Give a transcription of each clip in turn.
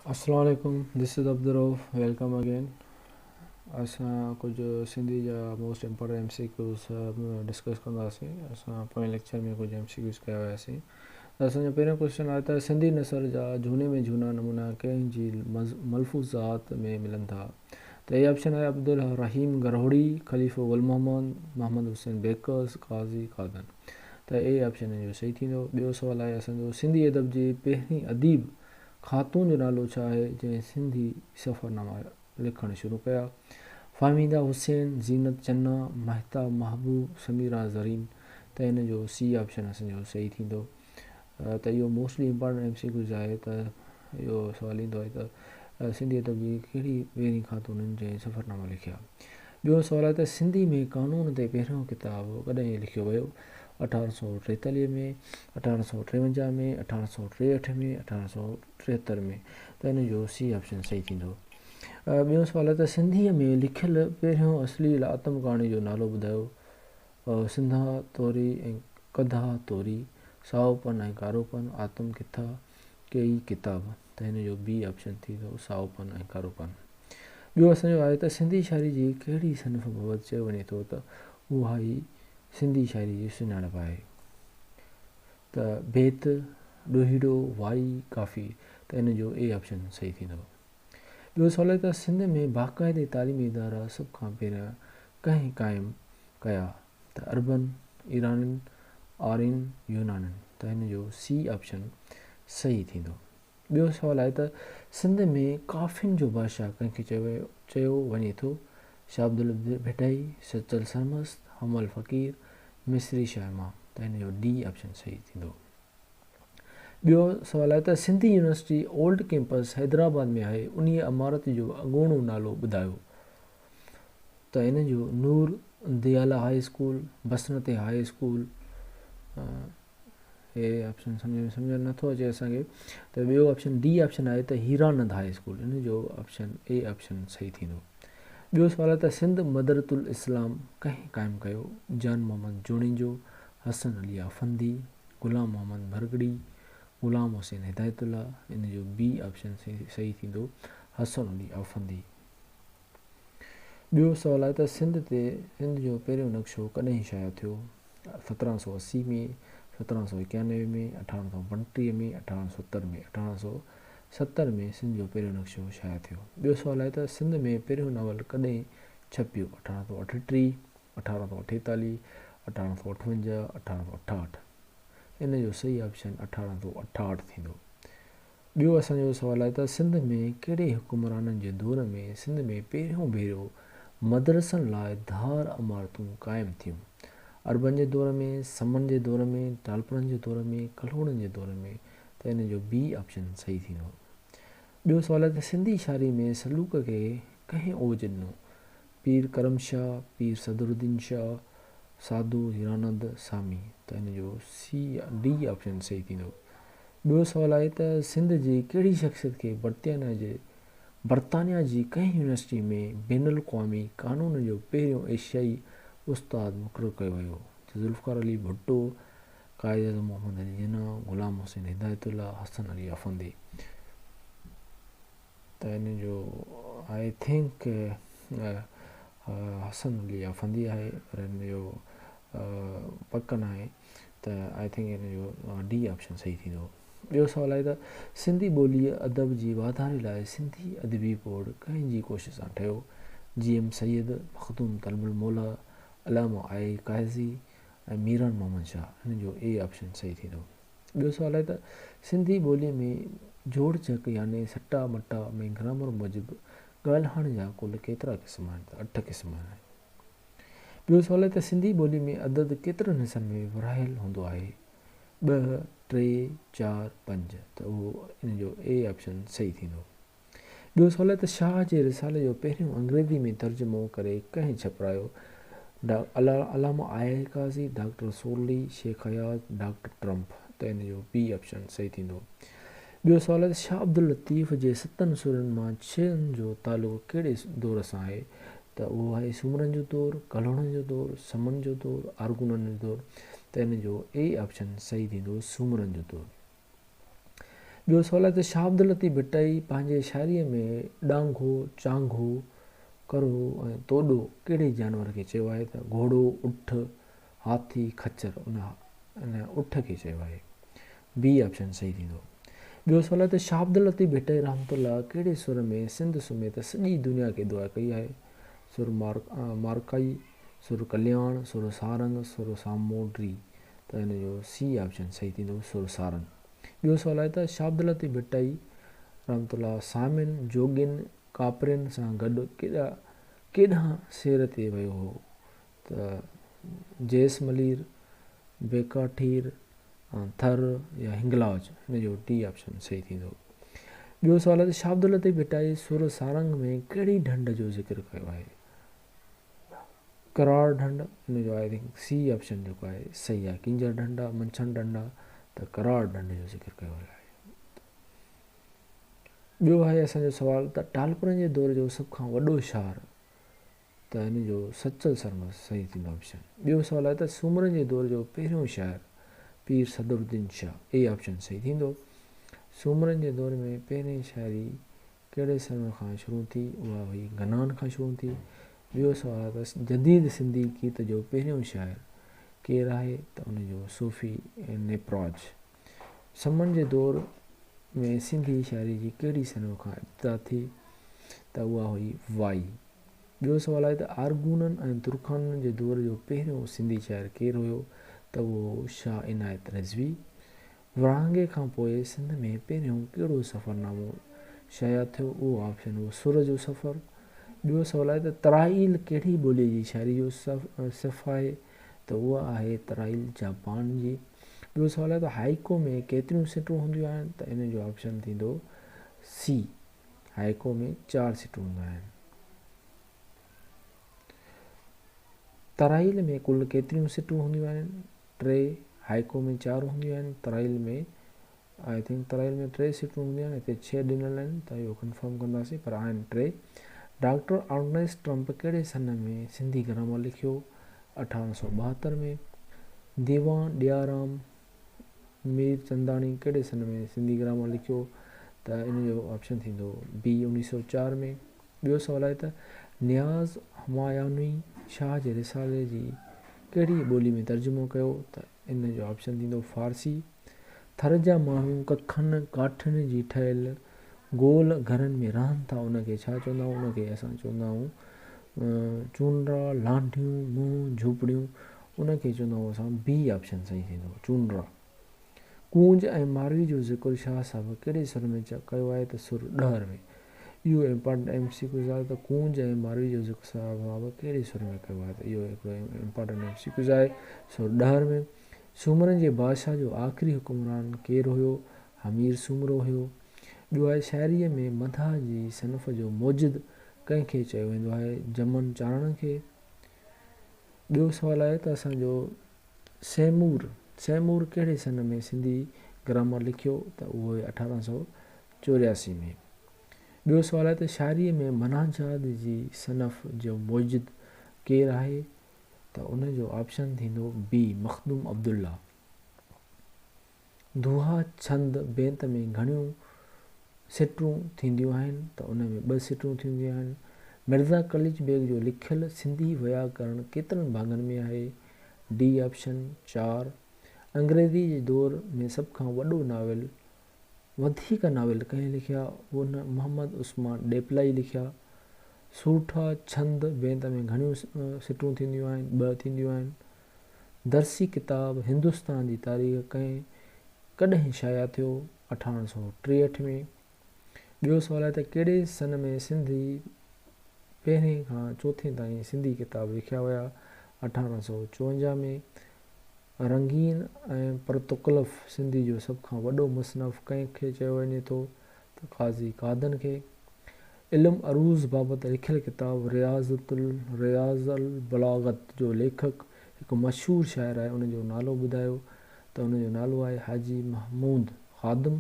اسلام عليڪم this is Abdul Rauf welcome again اسان ڪجهه سنڌي جا most important M C Qs discuss ڪنداسين اسان پوئين ليڪچر ۾ ڪجهه ايم سي ڪيوز ڪيا هياسين ته اسان جو پهريون ڪوشچن آهي ته سنڌي نثر جا جهوني ۾ جهونا نمونا ڪنهن جي ملفوظات ۾ ملن ٿا ته اي آپشن آهي عبدالرحيم گرهوڙي، خليفو گل محمد، محمد حسين بيڪس، قاضي قادن ته اي آپشن ان جو صحيح ٿيندو. ٻيو سوال آهي اسان جو سنڌي ادب جي پهرين اديب خاتون جو نالو ڇا آهي جنهن سنڌي سفرناما لکڻ شروع ڪيا؟ فهميده حسين، زينت چنا، مهتا محبوب، سميرا زرين ته ان جو سي آپشن اسان جو صحيح ٿيندو. ته اهو mostly important M C Qs آهي ته اهو سوال ايندو آهي ته سنڌي ادب جي ڪهڙي پهرين خاتون آهن جنهن سفرناما لکيا. ٻيو سوال آهي ته سنڌي ۾ قانون تي پهريون ڪتاب ڪڏهن لکيو ويو؟ 1843 ۾، 1853 ۾، 1863 ۾، 1873 ۾ ته ان جو سي آپشن صحيح ٿيندو. ٻيو سوال آهي ته سنڌيء ۾ لکيل پهريون اصلي آتم ڪهاڻي جو نالو ٻڌايو؟ سنڌا توري ۽ ڪڌا توري، سائو پن ۽ ڪارو پن، آتم ڪٿا، ڪيئي ڪتاب ته هن جو بي آپشن ٿيندو سائو پن ۽ ڪارو پن. ٻيو اسان جو آهي ته سنڌي شاعري جي ڪهڙي صنف بابت چيو وڃي ٿو ته اها ئي سنڌي شاعري جي سڃاڻپ آهي ته بيت، ڏوهيڙو، وائي، ڪافي ته ان جو اي آپشن صحيح ٿيندو. ٻيو سوال آهي ته سنڌ ۾ باقاعدي تعليمي ادارا سڀ کان پهريان ڪنهن قائم ڪيا ته عربن، ايرانين، آرين، يونانين ته هن جو سي آپشن صحيح ٿيندو. ٻيو سوال آهي ته سنڌ ۾ ڪافين جو بادشاهه ڪنهن کي چيو وڃي ٿو؟ شاهه عبداللطيف ڀٽائي، سچل سرمست، حمل فقير، مصري شاهه امام ته هن جو ڊي آپشن صحيح ٿيندو. ٻيو سوال آهي ته Sindhi university old campus Hyderabad ۾ آهي انهيء عمارت جو اڳوڻو نالو ٻڌايو؟ ته ان جو Noor Dayal high school, Basanti high school, هي آپشن سمجھ ۾ سمجھ نٿو اچي اسان کي ته ٻيو آپشن ڊي آپشن آهي ته هيرانند هاء اسڪول ان جو آپشن اي آپشن صحيح ٿيندو. ٻيو سوال آهي ته سنڌ مدرت الاسلام ڪنهن قائم ڪيو؟ جان محمد جوڻيجو، حسن علي آفندي، غلام محمد ڀرڳڙي، غلام حسين هدايت الله، ان جو بي آپشن صحيح ٿيندو حسن علي آفندي. ٻيو سوال آهي ته سنڌ تي سنڌ جو پهريون نقشو ڪڏهن شايع ٿيو؟ 1780 ۾، 1791 ۾، 1835 ۾، 1870 ۾. 1870 ۾ سنڌ جو پهريون نقشو شايع ٿيو. ٻيو سوال آهي ته سنڌ ۾ پهريون ناول ڪڏهن ڇپيو؟ 1838، 1848، 1858، 1868. ان جو صحيح آپشن 1868 ٿيندو. ٻيو اسان جو سوال آهي ته سنڌ ۾ ڪهڙي حڪمرانن جي دور ۾ سنڌ ۾ پهريون ڀيرو مدرسن لاء ڌار عمارتون قائم ٿيون؟ عربن جي دور ۾، سمن جي دور ۾، ٽالپرن جي دور ۾، ڪلهوڙن جي دور ۾ ته ان جو بي آپشن صحيح ٿيندو. ٻيو سوال آهي ته سنڌي شاعري ۾ سلوڪ کي ڪنهن اوج ڏنو؟ پير ڪرم شاهه، پير صدرالدين شاهه، ساڌو هيرانند سامي ته ان جو سي ڊي آپشن صحيح ٿيندو. ٻيو سوال آهي ته سنڌ جي ڪهڙي شخصيت کي برطانيا جي برطانيا جي ڪنهن يونيورسٽي ۾ بين الاقوامي قانون جو پهريون ايشيائي استاد مقرر ڪيو ويو ته ذوالفقار علي ڀٽو، قائد اعظم محمد علي جناح، غلام حسين هدايت الله، حسن علي آفندي ته ان جو I think حسن علي آفندي آهي پر ان جو پڪ ناهي ته I think ان جو ڊي آپشن صحيح ٿيندو. ٻيو سوال آهي ته سنڌي ٻوليء ادب جي واڌاري لاء سنڌي ادبي بورڊ ڪنهن جي ڪوشش سان ٺهيو؟ جي M Syed, Makhdoom Talib ul Mola, Allama I I قاضي ۽ ميران محمد شاهه. ان جو اي آپشن صحيح ٿيندو. ٻيو سوال آهي ته سنڌي ٻوليء ۾ جوڙجڪ يعني سٽا مٽا ۾ گرامر موجب ڳالهائڻ جا ڪل ڪيترا قسم آهن؟ ته اٺ قسم آهن. ٻيو سوال آهي ته سنڌي ٻولي ۾ عدد ڪيترن حصن ۾ ورهايل هوندو آهي؟ ٻه، ٽي، چار، پنج ته اهو ان جو اي آپشن صحيح ٿيندو. ٻيو سوال آهي ته شاهه جي رسالي جو پهريون انگريزي ۾ ترجمو ڪري ڪنهن ڇپرايو؟ علامه I I Kazi, doctor Sorley, Shaikh Ayaz, doctor Trumpp ته ان جو بي آپشن صحيح ٿيندو. ٻيو سوال آهي ته شاهه عبداللطيف جي ستن سرن مان ڇهن جو تعلق ڪهڙي دور سان آهي؟ ته اهو آهي سومرن جو دور، ڪلهوڙن جو دور، سمن جو دور، ارغونن جو دور ته ان جو اي آپشن صحيح ٿيندو سومرن جو دور. ٻيو سوال آهي ته شاهه عبداللطيف ڀٽائي پنهنجي شاعريء ۾ ڏانگهو، چانگهو، ڪرهو ۽ توڏو ڪهڙي جانور کي چيو آهي ته گهوڙو، اٺ، هاٿي، خچر ان اٺ کي چيو آهي. بي آپشن صحيح ٿيندو. ٻيو سوال آهي ته شاهه عبداللطيف ڀٽائي رحمة الله ڪهڙي سر ۾ سنڌ سميت سڄي دنيا کي دعا ڪئي آهي؟ سر مارڪائي، سر ڪلياڻ، سر سارنگ، سر سامونڊي ته ان جو سي آپشن صحيح ٿيندو سر سارنگ. ٻيو سوال آهي ته شاهه عبداللطيف ڀٽائي رحمة الله سامين، جوڳين، ڪاپرين سان گڏ ڪيڏانهن سير تي ويو هو ته جيس ملير، بيڪاٺير، ٿر يا هنگلاج هن جو ڊي آپشن صحيح ٿيندو. ٻيو سوال آهي ته شاهه عبداللطيف ڀٽائي سر سارنگ ۾ ڪهڙي ڍنڍ جو ذڪر ڪيو آهي؟ ڪراڙ ڍنڍ ان جو I think C option جيڪو آهي صحيح آهي ڪينجهر ڍنڍ آهي منڇر ڍنڍ آهي ته ڪراڙ ڍنڍ جو ذڪر ڪيو ويو آهي ٻيو آهي اسان جو سوال ته ٽالپرن جي دور جو سڀ کان وڏو شهر ته ان جو سچل سرمست صحيح ٿيندو آپشن ٻيو سوال آهي ته سومرن جي دور جو پهريون شاعر پير صدر الدين شاهه اي آپشن صحيح ٿيندو سومرن جي دور ۾ پهرين شاعري ڪهڙي سن کان شروع ٿي؟ اها هئي گنان کان شروع ٿي. ٻيو سوال آهي ته جديد سنڌي گيت جو پهريون شاعر ڪير آهي؟ ته ان جو صوفي نيپراج. سمن جي دور ۾ سنڌي شاعري جي ڪهڙي صنف کان ابتدا ٿي؟ ته اها هئي وائي. ٻيو سوال آهي ته آرگونن ۽ ترخانن جي دور جو پهريون سنڌي شاعر ڪير هيو؟ ته اهو هو شاهه عنايت رضوي. ورهاڱي کان پوء سنڌ ۾ پهريون ڪهڙو سفرنامو شايع ٿيو؟ اهو آپشن هو سر جو سفر. ٻيو سوال آهي ته ترائيل ڪهڙي ٻوليء جي شاعري جو صف آهي؟ ته اها آهي ترائيل جاپان جي. ٻيو سوال آهي ته هائيڪو ۾ ڪيتريون سٽون هونديون آهن؟ ته ان جو آپشن ٿيندو سي هائيڪو ۾ 4 سٽون هونديون آهن. ترائيل ۾ ڪل ڪيتريون سٽون هونديون آهن؟ 3، هائيڪو ۾ 4 هونديون آهن، ترائيل ۾ I think ترائيل ۾ 3 سٽون هونديون آهن، هتي 6 ڏنل آهن ته اهو ڪنفرم ڪنداسين پر آهن 3. ڊاڪٽر ارنيسٽ ٽرمپ ڪهڙي سن ۾ سنڌي گرامر لکيو؟ 1872 ۾. ديوان ڏيارام مير چنداڻي ڪهڙي سن ۾ سنڌي گرامر لکيو؟ ته ان جو آپشن ٿيندو بي 1904 ۾. ٻيو سوال آهي ته نياز همايوني شاهه جي رسالي جي ڪهڙي ٻولي ۾ ترجمو ڪيو ته ان جو آپشن ٿيندو فارسي. ٿر جا ماڻهو ڪکن، ڪاٺين جي ٺهيل گول گهرن ۾ رهن ٿا ان کي ڇا چوندا آهيون؟ ان کي اسان چوندا آهيون چونرا، لانڍيون، منهن، جهوپڙيون ان کي چوندا آهيون اسان بي آپشن صحيح ٿيندو چونرا. ڪونج ۽ ماروي جو ذڪر شاهه صاحب ڪهڙي سر ۾ ڪيو آهي ته سر ڏهر ۾. اهو امپارٽنٽ ايم سي ڪيوز آهي ته ڪونج ۽ ماروي جو ذڪر شاهه صاحب ڪهڙي سر ۾ ڪيو آهي ته اهو هڪڙو امپارٽنٽ ايم سي ڪيوز آهي سر ڏهر ۾. سومرن جي بادشاهه جو آخري حڪمران ڪير هيو؟ همير سومرو هيو. ٻيو آهي شاعريء ۾ مدح جي صنف جو موجد ڪنهن کي چيو ويندو آهي؟ جمن چارڻ کي. ٻيو سوال آهي ته اسان جو سيمور، سيمور ڪهڙي سن ۾ سنڌي گرامر لکيو ته اهو هيو 1884 ۾. ٻيو سوال آهي ته شاعريء ۾ مناجات جي صنف جو موجد ڪير آهي ته ان جو آپشن ٿيندو بي مخدوم عبدالله. دوها ڇند بيت ۾ گهڻيون سٽون ٿينديون آهن ته ان ۾ 2 سٽون ٿينديون آهن. مرزا قليچ بيگ جو لکيل سنڌي ويا ڪرڻ ڪيترن ڀاڱن ۾ آهي؟ D option, 4. انگريزي جي دور ۾ سڀ کان وڏو ناول وڌيڪ ناول ڪنهن لکيا؟ ان محمد عثمان ڏيپلائي لکيا. سورٺا ڇند بيت ۾ گهڻيون سٽون ٿينديون آهن؟ 2 ٿينديون آهن. درسي ڪتاب هندستان جي تاريخ ڪنهن ڪڏهن شايع ٿيو؟ 1863 ۾. ٻيو سوال آهي ته ڪهڙي سن ۾ سنڌي پهرين کان چوٿين تائين سنڌي ڪتاب لکيا ويا؟ 1854 ۾. رنگين ۽ پرتڪلف سنڌي جو سڀ کان وڏو مصنف ڪنهن کي چيو وڃي ٿو؟ ته قاضي قادن کي. علم عروض بابت لکيل ڪتاب رياض البلاغت جو ليکڪ هڪ مشهور شاعر آهي ان جو نالو ٻڌايو ته ان جو نالو آهي حاجي محمود خادم.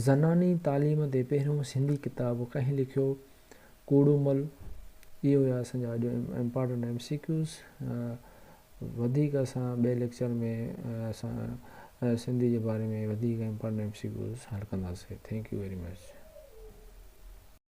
زناني تعليم تي پهريون سنڌي ڪتاب ڪنهن لکيو؟ ڪوڙومل. اهي هيا اسان جا اڄ امپارٽنٽ ايم سي ڪيوز. وڌيڪ اسان ٻئي ليڪچر ۾ اسان سنڌي جي باري ۾ وڌيڪ امپارٽنٽ ايم سي ڪيوز حل ڪنداسين. Thank you very much.